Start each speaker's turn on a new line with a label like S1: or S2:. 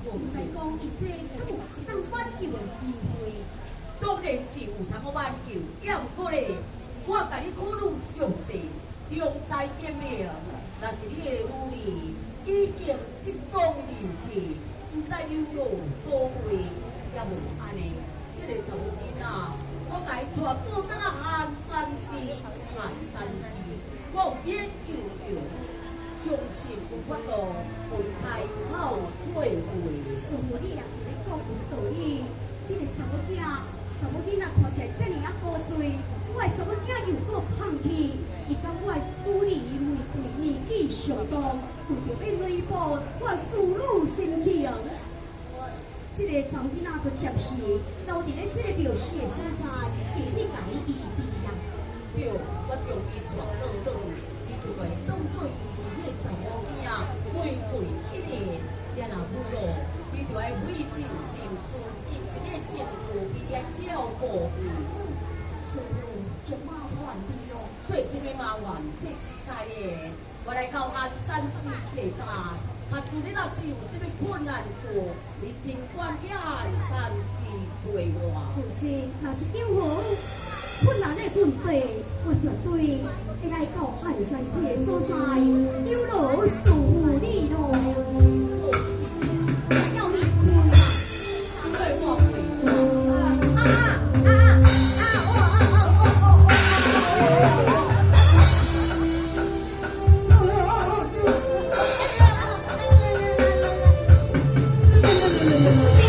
S1: 毋知講伊這敢有當挽救的機會？
S2: 當然是有通好挽救，抑毋過咧，我共你考慮詳細，良才嚴明。若是你的女兒已經失蹤離去，毋知流落佗位，也無按呢，這个查某囡仔，我共伊帶倒轉來寒山寺，寒山寺，我有研究著，相信有法度予伊開口說話。
S1: 師父你也佇咧講有道理，這个查某囝，查某囡仔看起來遮爾仔古錐，我的查某囝又閣胖去，伊佮我的女兒玫瑰年紀相當，為著欲彌補我思女心情。這个查某囡仔就暫時留佇咧這個廟寺的所在，會去共伊醫治啦。
S2: 對，我將伊帶倒轉，伊就共伊當做伊是彼个查某囝，玫瑰一年，了若無咯，你就愛費盡心思，盡一个程度來照顧伊。
S1: 師父真麻煩你咯。
S2: 說啥物麻煩？這次該的，我來到寒山寺提家。假使你若是有啥物困難處，你盡管去寒山寺揣我。
S1: 放心，若是有何困難的問題，我絕對會來到寒山寺的所在，有勞師父你咯。
S2: 好事，
S1: 要離開啦！
S2: 對我回轉。
S1: 啊啊啊！哦哦哦哦哦哦！